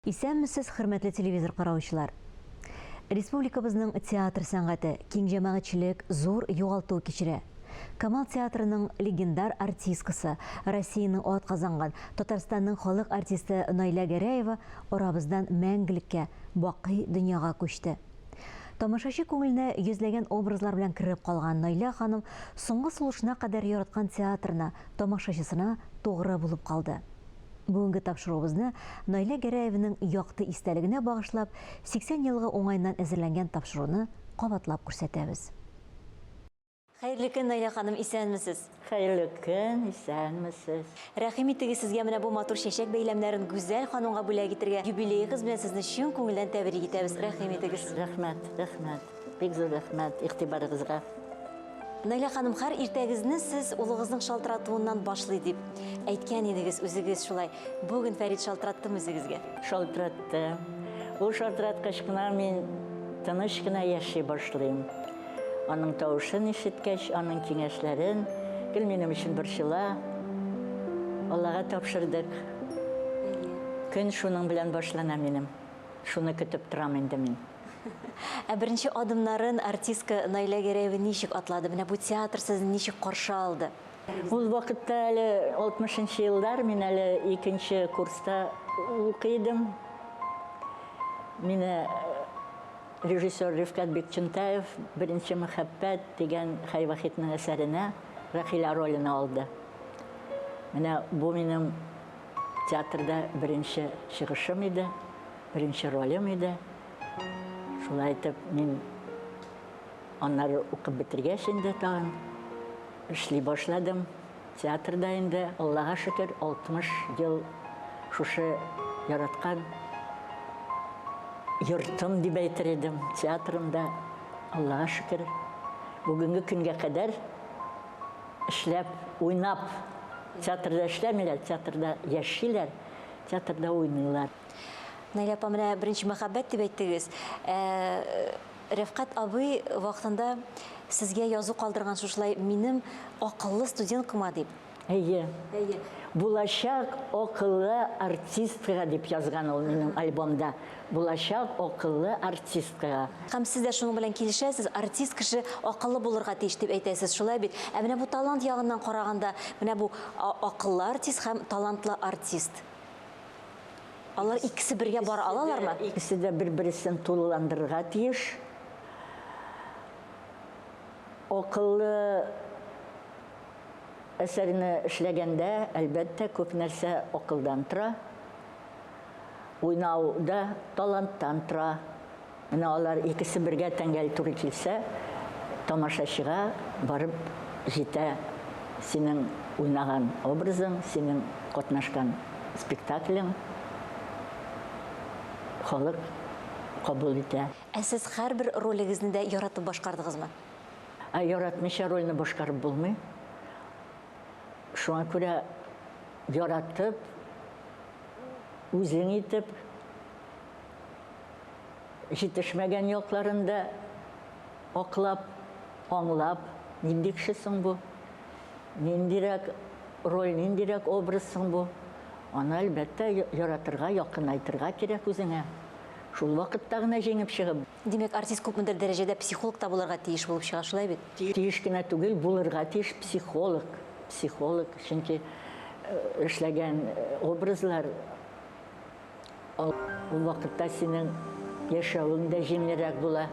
Исәнмесез, хөрмәтле телевизор караучылар! Республикабызның театр сәнгате, киң җәмәгатьчелек зур югалту кичерә. Камал театрының легендар артисткасы, Россиянең атказанган, Татарстанның халык артисты Наилә Гәрәева арабыздан мәңгелеккә, бакый дөньяга күчте. Тамашачы күңеленә йөзләгән образлар белән кереп калган Наилә ханым соңгы сулышына кадәр яраткан театрына, тамашачысына тугры булып калды. Бүгенге тапшыруыбызны Наилә Гәрәеваның якты истәлегенә багышлап, 80 еллыгы уңаеннан әзерләнгән тапшыруны кабатлап күрсәтәбез. Хәерле көн, Наилә ханым, исәнмесез! Хәерле көн, исәнмесез! Рәхим итегез, сезгә менә бу матур чәчәк бәйләмнәрен Гүзәл ханымга бүләк итергә. Юбилеегыз белән сезне чын күңелдән тәбрик итәбез. Рәхим итегез! Рәхмәт, рәхмәт. Бик зур рәхмәт игътибарыгызга. Наилә ханым, һәр иртәгезне сез улыгызның шалтыратуыннан башлый дип әйткән идегез үзегез шулай. Бүген Фәрит шалтыраттымы үзегезгә? Шалтыратты. Ул шалтыраткач кына мин тыныч кына яши башлыйм. Аның тавышын ишеткәч, аның киңәшләрен, гел минем өчен борчыла. Аллага тапшырдык. Көн шуның белән башлана минем. Шуны көтеп торам инде мин. Ә беренче адымнарын артистка Наилә Гәрәева ничек атлады? Менә бу театр сезне ничек каршы алды? Ул вакытта әле 60 нчы еллар, мин әле икенче курста укый идем. Мине режиссер Рифкать Бикчәнтаев Беренче мәхәббәт дигән Хәй Вахитның әсәренә Рәхилә роленә алды. Менә бу минем театрда беренче чыгышым иде, беренче ролем иде. Шулай итеп, мин аннары укып бетергәч инде тагын эшли башладым. Театрда инде, Аллага шөкер, 60 ел шушы яраткан йортым дип әйтер идем, театрымда, Аллага шөкер, бүгенге көнгә кадәр эшләп, уйнап, театрда эшләмиләр, театрда яшиләр, театрда уйныйлар. Наилә апа, менә беренче мәхәббәт дип әйттегез. Ә, Рәфкать абый вакытында сезгә язу калдырган шушылай минем акыллы студенткама дип. Әйе. Әйе. Булачак акыллы артисткага дип язган ул минем альбомда. Булачак акыллы артисткага. Һәм сез дә шуның белән килешәсез, артист кеше акыллы булырга тиеш дип әйтәсез, шулай бит? Ә менә бу талант ягыннан караганда, менә бу акыллы артист һәм талантлы артист. Алар икесе бергә бара алалармы? Икесе дә бер-берсен тулыландырырга тиеш. Акыллы әсәрне эшләгәндә, әлбәттә, күп нәрсә акылдан тора. Уйнау да таланттан тора. Менә алар икесе бергә тәңгәл туры килсә, тамашачыга барып җитә синең уйнаган образың, синең катнашкан спектаклең. Халык кабул итә. Ә сез һәрбер ролегезне дә яратып башкардыгызмы? Ә яратмыйча рольне башкарып булмый. Шуңа күрә яратып, үзең итеп, Җитешмәгән якларын да аклап, аңлап, нинди кеше соң бу? Ниндирәк роль, ниндирәк образ соң бу? Аны, әлбәттә, яратырга, якынайтырга кирәк үзеңә. Шул вакытта гына җиңеп чыгып. Димәк, артист күпмедер дәрәҗәдә психолог та булырга тиеш булып чыга, шулай бит? Тиеш кенә түгел, булырга тиеш психолог. Психолог, чөнки эшләгән образлар Ул вакытта синең яшәвең дә җиңелрәк була,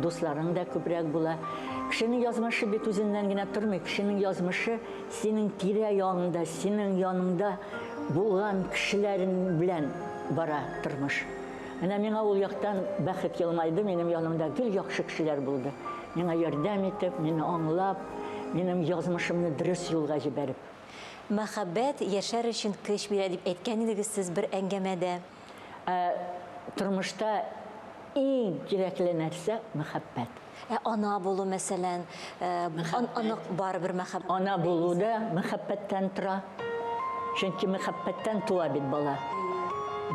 дусларың да күбрәк була. Кешенең язмышы бит үзеннән генә тормый. Кешенең язмышы синең тирә-ягыңда, синең яныңда булган кешеләрең белән бара тормыш. Менә миңа ул яктан бәхет елмайды, минем янымда гел яхшы кешеләр булды. Миңа ярдәм итеп, мине аңлап, минем язмышымны дөрес юлга җибәреп. Мәхәббәт яшәр өчен көч бирә, дип әйткән идегез сез бер әңгәмәдә. Ә тормышта иң кирәкле нәрсә, мәхәббәт. Ә ана булу, мәсәлән, аны барыбер мәхәббәт. Ана булу да мәхәббәттән тора. Чөнки мәхәббәттән туа бит бала.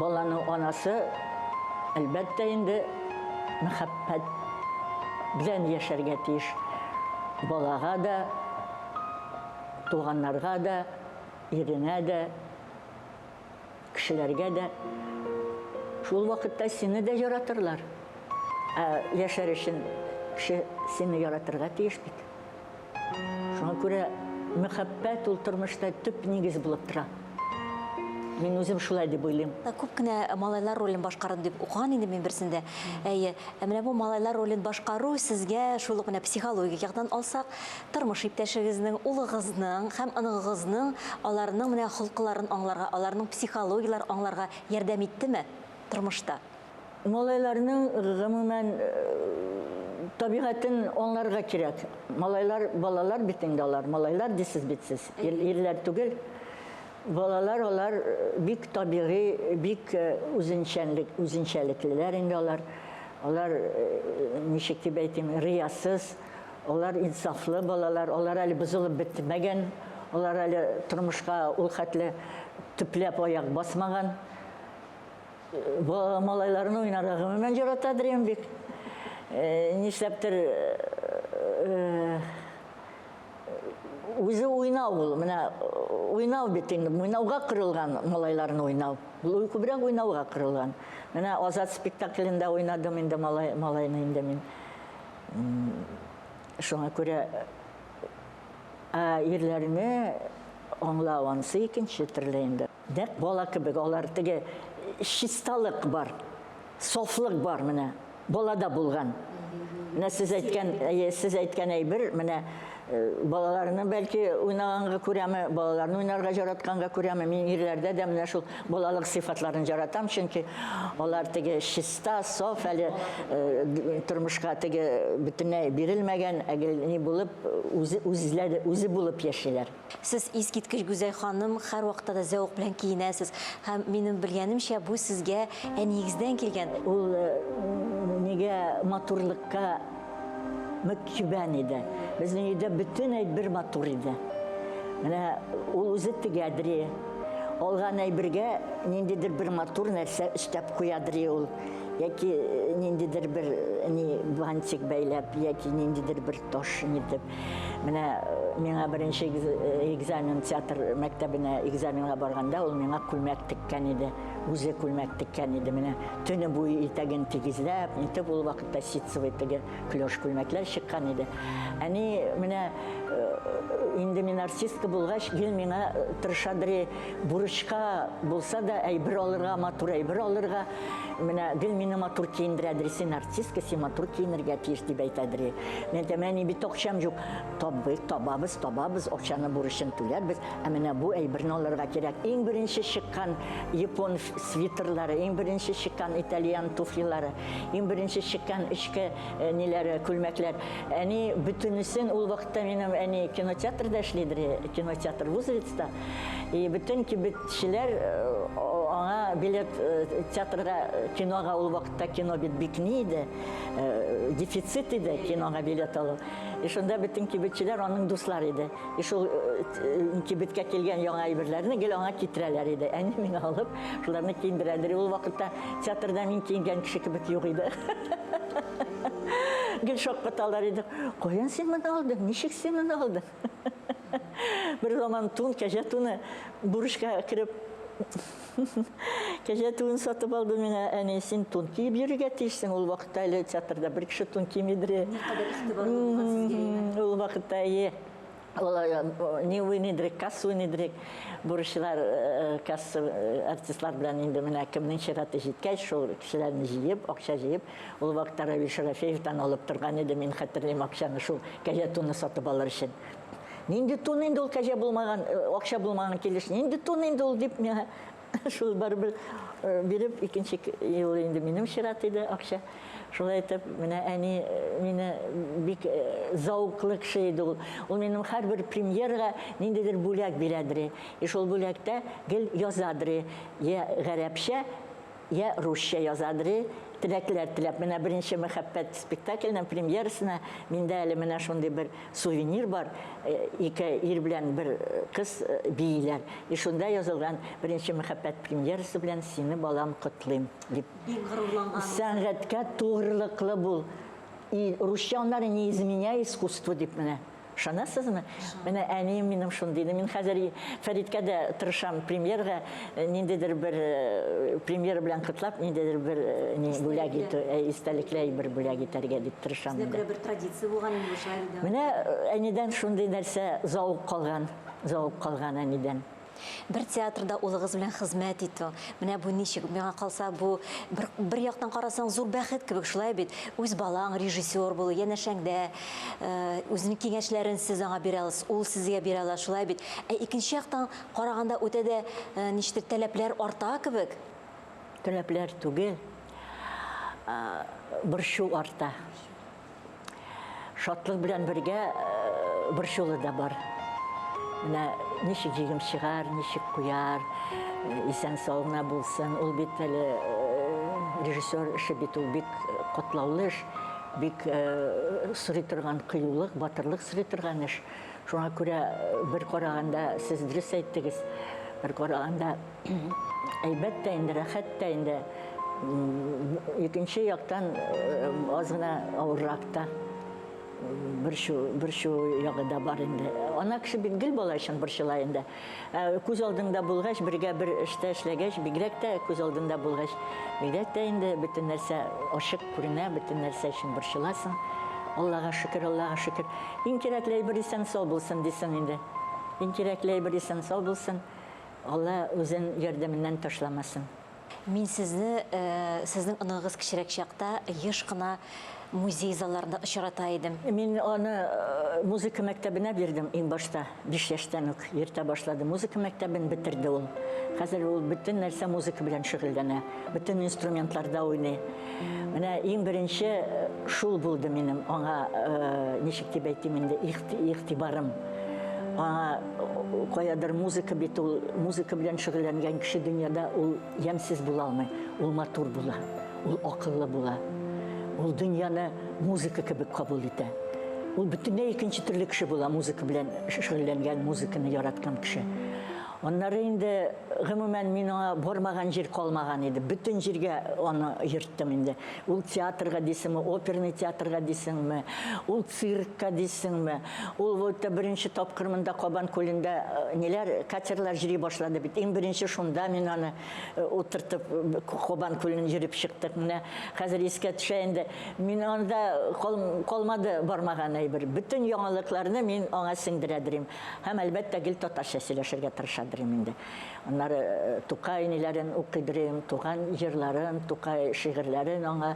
Баланың анасы, әлбәттә инде, мәхәббәт белән яшәргә тиеш. Балага да, Туганнарга да, иренә дә, кешеләргә дә Шул вакытта сине дә яратырлар. Ә яшәр өчен кеше сине яратырга тиеш бит. Шуңа күрә мәхәббәт ул тормышта төп нигез булып тора. Мин үзем шулай дип уйлыйм. Күп кенә малайлар ролен башкардым дип укыган идем мин берсендә. Әйе, ә менә бу малайлар ролен башкару сезгә шул ук менә психологик яктан алсак, тормыш иптәшегезнең, улыгызның һәм оныгыгызның аларның менә холкыларын аңларга, аларның психологияләрен аңларга ярдәм иттеме тормышта? Малайларның, гомумән, табигатен аңларга кирәк. Малайлар, балалар бит инде алар, малайлар дисез бит сез, ирләр түгел. Балалар алар бик табигый, бик үзенчәнлек, үзенчәлеклеләр инде алар. Алар, ничек дип әйтим, риясыз, алар инсафлы балалар, алар әле бозылып бетмәгән, алар әле тормышка ул хәтле төпләп аяк басмаган. Малайларны уйнарга гомумән яратадыр идем бик. Нишләптер үзе уйнау ул. Менә уйнау бит инде, уйнауга корылган малайларны уйнау. Ул күбрәк уйнауга корылган. Менә Азат спектаклендә уйнадым инде малай, малайны инде мин. Шуңа күрә ә ирләрне аңлау анысы икенче төрле инде. Нәкъ бала кебек, алар теге чисталык бар, сафлык бар менә, балада булган. Менә сез әйткән, әйе, сез әйткән әйбер, менә э, балаларны бәлки уйнаганга күрәме, балаларны уйнарга яратканга күрәме, мин ирләрдә дә менә шул балалык сыйфатларын яратам, чөнки алар теге чиста, саф, әле э, тормышка теге бөтенләй бирелмәгән, ә гел ни булып, үзе үзләре үзе булып яшиләр. Сез искиткеч гүзәл ханым, һәрвакытта да зәвык белән киенәсез. Һәм минем белгәнемчә, бу сезгә әниегездән килгән. Ул нигә матурлыкка мөкиббән иде. Безнең өйдә бөтен әйбер матур иде. Менә ул үзе тегәдри. Алган әйбергә ниндидер бер матур нәрсә өстәп куядри ул. Яки ниндидер бер ни бантик бәйләп, яки ниндидер бер таш нитеп. Менә миңа беренче экзамен театр мәктәбенә экзаменга барганда ул миңа күлмәк теккән иде. Үзе күлмәк теккән иде. Менә төне буе итәген тигезләп, нитеп ул вакытта ситсовый теге клеш күлмәкләр чыккан иде. Әни менә инде мин артистка булгач, гел миңа тырышадыр бурычка булса да әйбер алырга, матур әйбер алырга. Менә гел мине матур киендерәдер, син артистка, син матур киенергә тиеш дип әйтәдер. Мин әйтәм, әни бит акчам юк. Табыйк, табабыз, табабыз, акчаны бурычын түләрбез. Ә менә бу әйберне алырга кирәк. Иң беренче чыккан япон свитерлары, иң беренче чыккан итальян туфлилары, иң беренче чыккан эчке э, ниләре, күлмәкләр. Әни бөтенесен ул вакытта минем әни кинотеатрда эшлидер, кинотеатр Вузовицта. И бөтен кибетчеләр аңа билет театрга, кинога ул вакытта кино бит бик ни иде, дефицит иде кинога билет алу. И шунда бөтен кибетчеләр аның дуслары иде. И шул кибеткә килгән яңа әйберләрне гел аңа китерәләр иде. Әни мине алып, шуларны киендерәдер. Ул вакытта театрда мин киенгән кеше кебек юк иде. Гел шаккаталар иде. Каян син моны алдың? Ничек син моны алдың? Бер заман тун, кәҗә туны бурычка кереп кәҗә туын сатып алды миңа. Әни, син тун киеп йөрергә тиешсең. Ул вакытта әле театрда бер кеше тун кимидер. Никадәр игътибарлы булган сезгә, әйеме? Ул вакытта, әйе. Ул не уйныйдыр, касса уйныйдыр. Бурычлар э, касса э, артистлар белән инде менә кемнең чираты җиткәч, шул кешеләрне җыеп, акча җыеп, ул вакытта Равил Шарафеевтан алып торган иде, мин хәтерлим акчаны шул кәҗә туны сатып алыр өчен. Нинди тун инде ул кәҗә булмаган, э, акча булмаган килеш, нинди тун инде ул дип миңа шул барыбер э, биреп, икенче ел инде минем чират иде акча. Шулай итеп, менә әни э, мине бик зәвыклы кеше иде ул. Ул минем һәрбер премьерага ниндидер бүләк бирәдер. И шул бүләктә гел язадыр. Я гарәпчә, Я русча язадыр, теләкләр теләп. Менә беренче мәхәббәт спектакленең премьерасына миндә әле менә шундый бер сувенир бар. Э, ике ир белән бер э, кыз э, бииләр. И шунда язылган беренче мәхәббәт премьерасы белән сине балам котлыйм дип. Бик горурланган. Сәнгатькә тугрылыклы бул. И русча аннары не изменяй искусству дип менә. Ышанасызмы? Менә әнием минем шундый иде. Мин хәзер Фәриткә дә тырышам премьерга э, ниндидер бер э, премьера белән котлап, ниндидер бер э, ни бүләк итү, истәлекле әйбер бүләк итәргә дип тырышам. Сездә күрә бер традиция булган инде шулай диде. Менә әнидән шундый нәрсә зауык калган, зауык калган әнидән. Бер театрда улыгыз белән хезмәт итү, менә бу ничек? Миңа калса, бу бер, бер яктан карасаң, зур бәхет кебек, шулай бит? Үз балаң режиссер булу, янәшәңдә, э, үзенең киңәшләрен сез аңа бирә аласыз, ул сезгә бирә ала, шулай бит? Ә икенче яктан караганда, үтә дә э, ничектер таләпләр арта кебек. Таләпләр түгел, борчу арта. Шатлык белән бергә борчулы да бар. Менә ничек җигем чыгар, ничек куяр, исән-сау гына булсын. Ул бит әле режиссер эше бит ул бик катлаулы эш, бик сорый торган кыюлык, батырлык сорый торган эш. Шуңа күрә бер караганда сез дөрес әйттегез, бер караганда Әйбәт тә инде, рәхәт тә инде. Икенче яктан аз гына авыррак та. Борчу, борчу ягы да бар инде. Ана кеше бит гел бала өчен борчыла инде. Ә күз алдыңда булгач, бергә бер эштә эшләгәч, бигрәк тә күз алдында булгач, бигрәк тә инде бөтен нәрсә ачык күренә, бөтен нәрсә өчен борчыласың. Аллага шөкер, Аллага шөкер. Иң кирәкле әйбер исән-сау булсын дисең инде. Иң кирәкле әйбер исән-сау булсын. Алла үзен ярдәменнән ташламасын. Мин сезне, сезнең оныгыгыз кечерәк чакта еш кына музей залларында очрата идем. Мин аны музыка мәктәбенә бирдем иң башта, 5 яшьтән үк йөртә башлады. Музыка мәктәбен бетерде ул. Хәзер ул бөтен нәрсә музыка белән шөгыльләнә, бөтен инструментларда уйный. Менә иң беренче шул булды минем аңа, ничек дип әйтим инде, игътибарым. Аңа каядыр музыка бит ул, музыка белән шөгыльләнгән кеше дөньяда ул ямьсез була алмый. Ул матур була, ул акыллы була. Ул дөньяны музыка кебек кабул итә. Ул бөтенләй икенче төрле кеше була, музыка белән шөгыльләнгән, музыканы яраткан кеше. Аннары инде, гомумән, мин аңа бармаган җир калмаган иде. Бөтен җиргә аны йөрттем инде. Ул театрга дисеңме, оперный театрга дисеңме, ул циркка дисеңме. Ул вот беренче тапкыр монда Кабан күлендә э, ниләр, катерлар йөри башлады бит. Иң беренче шунда мин аны э, утыртып э, Кабан күлен йөреп чыктык. Менә хәзер искә төшә инде. Мин анда калмады бармаган әйбер. Бөтен яңалыкларны мин аңа сеңдерәдерим. Һәм, әлбәттә, гел татарча сөйләшергә тырышадырым инде. Аннары э, Тукай ниләрен укыйдырым, туган җырларын, Тукай шигырьләрен аңа.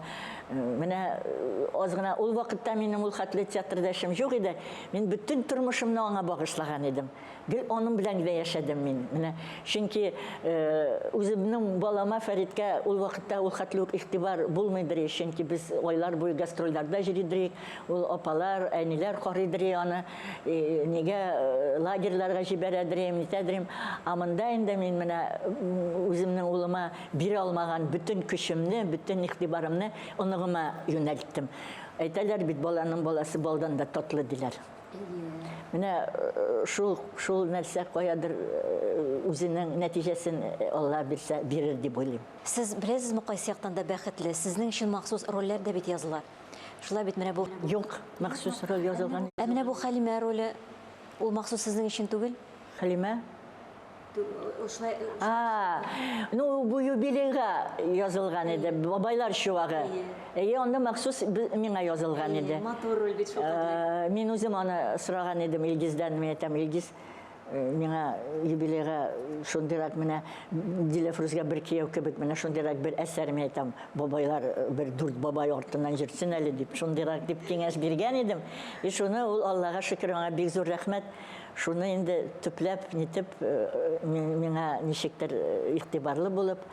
Э, менә э, аз гына ул вакытта минем ул хәтле театрда эшем юк иде. Мин бөтен тормышымны аңа багышлаган идем. Гел аның белән генә яшәдем мин. Менә чөнки үземнең балама Фәриткә ул вакытта ул хәтле үк игътибар булмыйдыр, чөнки без айлар буе гастрольләрдә йөридерик. Ул апалар, әниләр карыйдыр аны. Нигә лагерьларга җибәрәдерим, нитәдерим. Ә монда инде мин менә үземнең улыма бирә алмаган бөтен көчемне, бөтен игътибарымны оныгыма юнәлттем. Әйтәләр бит, баланың баласы балдан да татлы диләр. Менә шул шул нәрсә каядыр үзенең нәтиҗәсен Алла бирсә бирер дип уйлыйм. Сез беләсезме, кайсы яктан да бәхетле? Сезнең өчен махсус рольләр дә бит языла. Шулай бит менә бу. Юк, махсус роль язылган. Ә менә бу Хәлимә роле, ул махсус сезнең өчен түгел? Хәлимә? Шулай. А, ну бу юбилейга язылган иде, бабайлар чуагы. Әйе, анда махсус миңа язылган иде. Матур роль бит шул кадәр. Мин үзем аны сораган идем Илгиздән, мин әйтәм, Илгиз, Миңа юбилейга шундыйрак менә Диләфрүзгә бер кияү кебек менә шундыйрак бер әсәр мин әйтәм, бабайлар бер дүрт бабай артыннан йөртсен әле дип, шундыйрак дип киңәш биргән идем. И шуны ул Аллага шөкер, аңа бик зур рәхмәт. Шуны инде төпләп, нитеп, миңа ничектер игътибарлы булып,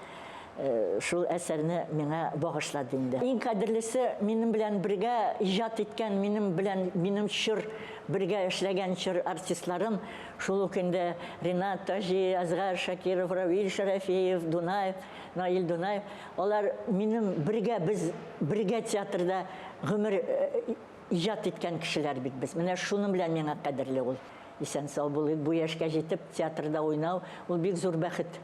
шул әсәрне миңа багышлады инде. Иң кадерлесе, минем белән бергә иҗат иткән, минем белән минем чор бергә эшләгән чор артистларым, шул ук инде Ринат Таҗи, Әзгар Шакиров, Равил Шәрәфиев, Дунаев, Наил Дунаев, алар минем бергә без бергә театрда гомер иҗат иткән кешеләр бит без. Менә шуның белән миңа кадерле ул. Исән-сау булыйк, бу яшькә җитеп театрда уйнау, ул бик зур бәхет.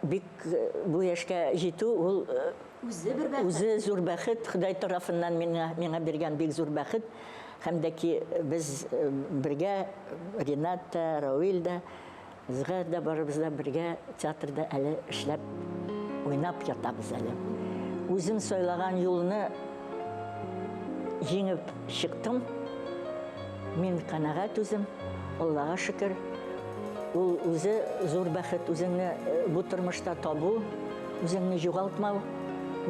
Бик бу яшькә җитү ул үзе бер бәхет. Үзе зур бәхет, Ходай тарафыннан миңа миңа биргән бик зур бәхет. Һәм дә ки без бергә, Ринат та, Рауил дә, Згә дә барыбыз да бергә театрда әле эшләп, уйнап ятабыз әле. Үзем сайлаган юлны җиңеп чыктым. Мин канәгать үзем, Аллага шөкер. Ул үзе зур бәхет, үзеңне бу тормышта табу, үзеңне югалтмау,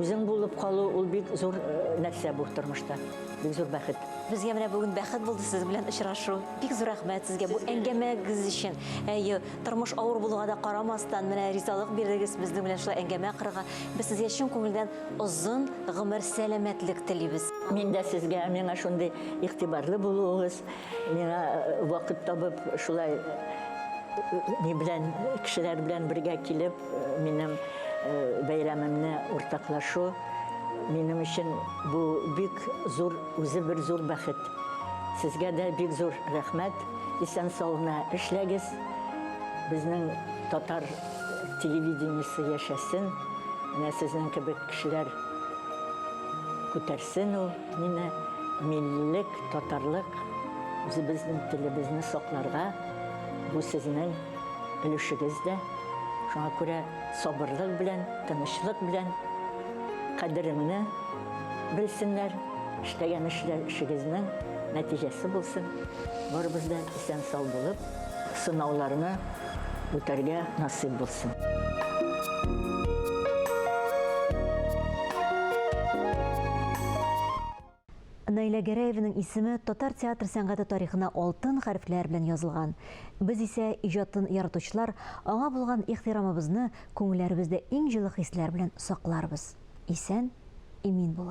үзең булып калу, ул бик зур нәрсә бу тормышта, бик зур бәхет. Безгә менә бүген бәхет булды сезнең белән очрашу. Бик зур рәхмәт сезгә бу әңгәмәгез өчен. Әйе, тормыш авыр булуга да карамастан, менә ризалык бирдегез безнең белән шулай әңгәмә корырга. Без сезгә чын күңелдән озын гомер, сәламәтлек телибез. Мин дә сезгә, миңа шундый игътибарлы булуыгыз, миңа вакыт табып шулай ни белән, кешеләр белән бергә килеп, минем бәйрәмемне уртаклашу, минем өчен бу бик зур Үзе бер зур бәхет. Сезгә дә бик зур рәхмәт. Исән-сау гына эшләгез. Безнең татар телевидениесе яшәсен. Менә сезнең кебек кешеләр күтәрсен ул мине. Миллилек, татарлык, үзебезнең телебезне сакларга. Бу сезнең өлешегез дә. Шуңа күрә сабырлык белән, тынычлык белән кадереңне Белсеннәр, эшләгән эшләр эшегезнең нәтиҗәсе булсын. Барыбыз да исән-сау булып, сынауларны үтәргә насыйп булсын. Наилә Гәрәеваның исеме татар театр сәнгате тарихына алтын хәрефләр белән язылган. Без исә, иҗатын яратучылар, аңа булган ихтирамыбызны күңелләребездә иң җылы хисләр белән сакларбыз. Исән, имин булыгыз.